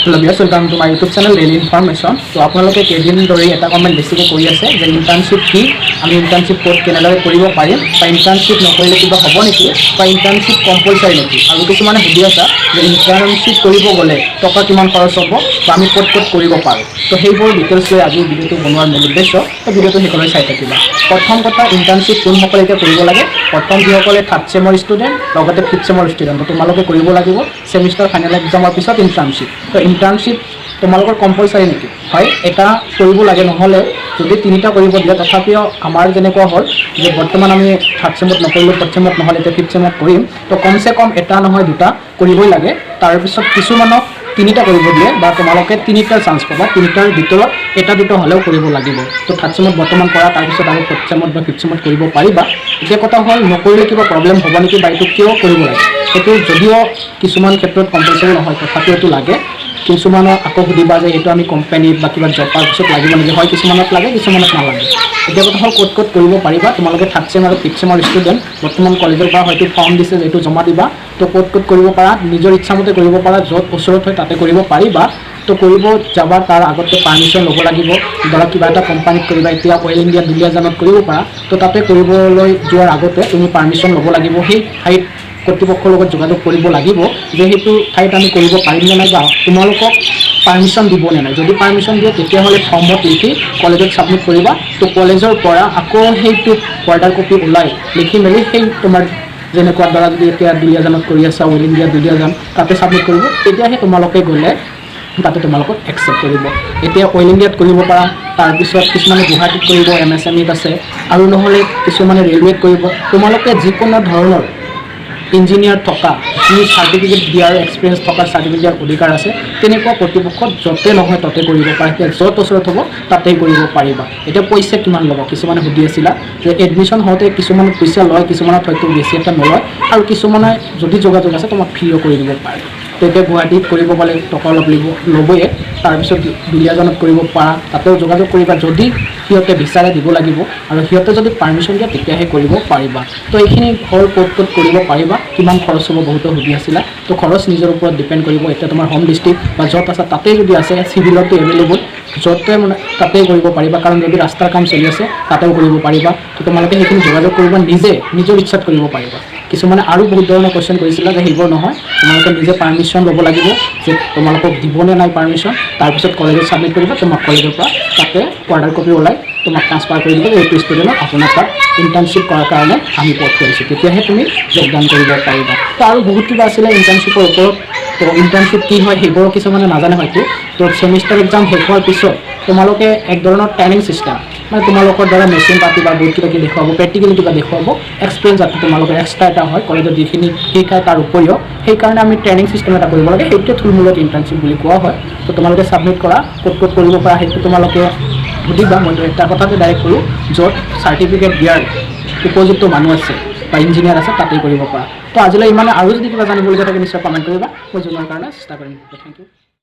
Hello viewers, welcome to my YouTube channel Daily Information. তো আপোনালোকে কেইদিন ধৰি এটা কমেণ্ট বেছিকৈ কৰি আছে যে ইণ্টাৰ্ণশ্বিপ কি, আমি ইণ্টাৰ্ণশ্বিপ ক'ত কেনেদৰে কৰিব পাৰিম বা ইণ্টাৰ্ণশ্বিপ নকৰিলে কিবা হ'ব নেকি বা ইণ্টাৰ্ণশ্বিপ কম্পালচাৰী নেকি। আৰু কিছুমানে সুধি আছা যে ইণ্টাৰ্ণশ্বিপ কৰিব গ'লে টকা কিমান খৰচ হ'ব বা আমি ক'ত ক'ত কৰিব পাৰোঁ। তো সেইবোৰ ডিটেইলছ লৈ আজি ভিডিঅ'টো বনোৱাৰ মূল উদ্দেশ্য। তো ভিডিঅ'টো শেষলৈ চাই থাকিবা। প্ৰথম কথা, ইণ্টাৰ্ণশ্বিপ কোনসকলে এতিয়া কৰিব লাগে? প্ৰথম যিসকলে থাৰ্ড চেমৰ ষ্টুডেণ্ট, লগতে ফিফ্থ চেমৰ ষ্টুডেণ্ট, তোমালোকে কৰিব লাগিব ছেমিষ্টাৰ ফাইনেল এক্সামৰ পিছত ইণ্টাৰ্ণশ্বিপ। তো ইণ্টাৰ্ণশ্বিপ তোমালোকৰ কম্পালচাৰী নেকি? হয়, এটা কৰিব লাগে। নহ'লে যদি তিনিটা কৰিব দিয়ে, তথাপিও আমাৰ যেনেকুৱা হ'ল যে বৰ্তমান আমি থাৰ্ড চেমত নকৰিলোঁ, ফৰ্থ চেমত নহ'লে এতিয়া ফিফ্থ চেমত কৰিম। তো কমচে কম এটা নহয় দুটা কৰিবই লাগে। তাৰপিছত কিছুমানক তিনিটা কৰিব দিয়ে বা তোমালোকে তিনিটা চান্স পাবা, তিনিটাৰ ভিতৰত এটা দুটা হ'লেও কৰিব লাগিব। তো থাৰ্ড চেমত বৰ্তমান কৰা, তাৰপিছত আৰু ফৰ্থ চেমত বা ফিফ্থ চেমত কৰিব পাৰিবা। এতিয়া কথা হ'ল, নকৰিলে কিবা প্ৰব্লেম হ'ব নেকি বা এইটো কিয় কৰিব লাগে? সেইটো যদিও কিছুমান ক্ষেত্ৰত কম্পালচাৰী নহয়, তথাপিও এইটো লাগে। কিছুমানক আকৌ সুধিবা যে এইটো আমি কোম্পানীত বা কিবা জব পোৱাৰ পিছত লাগিব নেকি? হয়, কিছুমানত লাগে, কিছুমানত নালাগে। এতিয়া কথা হ'ল, ক'ত ক'ত কৰিব পাৰিবা? তোমালোকে থাৰ্ড চেম আৰু ফিফ্থ চেমৰ ষ্টুডেণ্ট, বৰ্তমান কলেজৰ পৰা হয়তো ফৰ্ম দিছে যে এইটো জমা দিবা। তো ক'ত ক'ত কৰিব পাৰা? নিজৰ ইচ্ছামতে কৰিব পাৰা, য'ত ওচৰত হয় তাতে কৰিব পাৰিবা। তো কৰিব যাবা, তাৰ আগতে পাৰ্মিশ্যন ল'ব লাগিব। ধৰা কিবা এটা কোম্পানীত কৰিবা, এতিয়া অইল ইণ্ডিয়া দুলীয়াজানত কৰিব পাৰা। তো তাতে কৰিবলৈ যোৱাৰ আগতে তুমি পাৰ্মিশ্যন ল'ব লাগিব, সেই ঠাইত কৰ্তৃপক্ষৰ লগত যোগাযোগ কৰিব লাগিব যে সেইটো ঠাইত আমি কৰিব পাৰিম নে নাই বা তোমালোকক পাৰ্মিশ্যন দিব নে নাই। যদি পাৰ্মিশ্যন দিয়ে, তেতিয়াহ'লে ফৰ্মত লিখি কলেজত ছাবমিট কৰিবা। তো কলেজৰ পৰা আকৌ সেইটো অৰ্ডাৰ কপি ওলাই লিখি মেলি সেই তোমাৰ যেনেকুৱা ধৰা যদি এতিয়া দুলীয়াজানত কৰি আছা, অইল ইণ্ডিয়া দুলীয়াজান, তাতে ছাবমিট কৰিব। তেতিয়াহে তোমালোকে গ'লে তাতে তোমালোকক একচেপ্ট কৰিব। এতিয়া অইল ইণ্ডিয়াত কৰিব পাৰা, তাৰপিছত কিছুমানে গুৱাহাটীত কৰিব, এমএছএমইত আছে, আৰু নহ'লে কিছুমানে ৰেলৱেত কৰিব। তোমালোকে যিকোনো ধৰণৰ ইঞ্জিনিয়াৰ থকা, যি চাৰ্টিফিকেট দিয়াৰ এক্সপিৰিয়েঞ্চ থকা, চাৰ্টিফিকেট দিয়াৰ অধিকাৰ আছে, তেনেকুৱা কৰ্তৃপক্ষত য'তে নহয় ত'তে কৰিব পাৰা। এতিয়া য'ত ওচৰত হ'ব তাতেই কৰিব পাৰিবা। এতিয়া পইচা কিমান ল'ব? কিছুমানে সুধি আছিলা যে এডমিশ্যন হওঁতে কিছুমানত পইচা লয়, কিছুমানত হয়তো বেছি এটা নলয় আৰু কিছুমানে যদি যোগাযোগ আছে তোমাক ফ্ৰীও কৰি দিব পাৰে। তো এতিয়া গুৱাহাটীত কৰিব পালে টকা অলপ ল'ব, ল'বয়ে। তাৰপিছত দুলীয়াজানত কৰিব পাৰা, তাতেও যোগাযোগ কৰিবা। যদি সিহঁতে বিচাৰে দিব লাগিব আৰু সিহঁতে যদি পাৰ্মিশ্যন দিয়ে তেতিয়াহে কৰিব পাৰিবা। তো এইখিনি হ'ল ক'ত ক'ত কৰিব পাৰিবা। কিমান খৰচ হ'ব বহুতো সুধি আছিলা। তো খৰচ নিজৰ ওপৰত ডিপেণ্ড কৰিব। এতিয়া তোমাৰ হোম ডিষ্ট্ৰিক্ট বা য'ত আছা তাতেই যদি আছে, চিভিলতো এভেইলেবল, য'তে মানে তাতেই কৰিব পাৰিবা। কাৰণ যদি ৰাস্তাৰ কাম চলি আছে তাতেও কৰিব পাৰিবা। তো তোমালোকে সেইখিনি যোগাযোগ কৰিবা, নিজে নিজৰ ইচ্ছাত কৰিব পাৰিবা। কিছুমানে আৰু বহুত ধৰণৰ কুৱেশ্যন কৰিছিলা যে সেইবোৰ নহয়, তোমালোকে নিজে পাৰ্মিশ্যন ল'ব লাগিব যে তোমালোকক দিবনে নাই পাৰ্মিশ্যন। তাৰপিছত কলেজত ছাবমিট কৰিবা, তোমাক কলেজৰ পৰা তাতে অৰ্ডাৰ কপি ওলাই তোমাক ট্ৰান্সফাৰ কৰি দিব যে এইটো ষ্টুডেণ্টক আপোনাৰ তাত ইণ্টাৰ্ণশ্বিপ কৰাৰ কাৰণে আমি পঠিয়াইছোঁ। তেতিয়াহে তুমি যোগদান কৰিব পাৰিবা। তো আৰু বহুত কিবা আছিলে ইণ্টাৰ্ণশ্বিপৰ ওপৰত। তো ইণ্টাৰ্ণশ্বিপ কি হয় সেইবোৰো কিছুমানে নাজানে হয়তো। তো ছেমিষ্টাৰ এক্সাম শেষ হোৱাৰ পিছত তোমালোকে এক ধৰণৰ ট্ৰেইনিং ছিষ্টেম, মানে তোমালোকৰ দ্বাৰা মেচিন পাতি বা বহুত কিবা কিবি দেখুৱাব, প্ৰেক্টিকেলি কিবা দেখুৱাব, এক্সপিৰিয়েঞ্চ যাতে তোমালোকৰ এক্সট্ৰা এটা হয়, কলেজত যিখিনি শিকায় তাৰ উপৰিও। সেইকাৰণে আমি ট্ৰেইনিং ছিষ্টেম এটা কৰিব লাগে, সেইটোৱে থুলমূলত ইণ্টাৰ্ণশ্বিপ বুলি কোৱা হয়। তো তোমালোকে ছাবমিট কৰা, ক'ত ক'ত কৰিব পাৰা সেইটো তোমালোকে সুধিবা। মইতো এটা কথাতে ডাইৰেক্ট কৰোঁ, য'ত চাৰ্টিফিকেট দিয়াৰ উপযুক্ত মানুহ আছে বা ইঞ্জিনিয়াৰ আছে তাতেই কৰিব পাৰা। তো আজিলৈ ইমানে। আৰু যদি কিবা জানিবলগীয়া থাকে, নিশ্চয় কমেণ্ট কৰিবা, মই জনোৱাৰ কাৰণে চেষ্টা কৰিম। Thank U.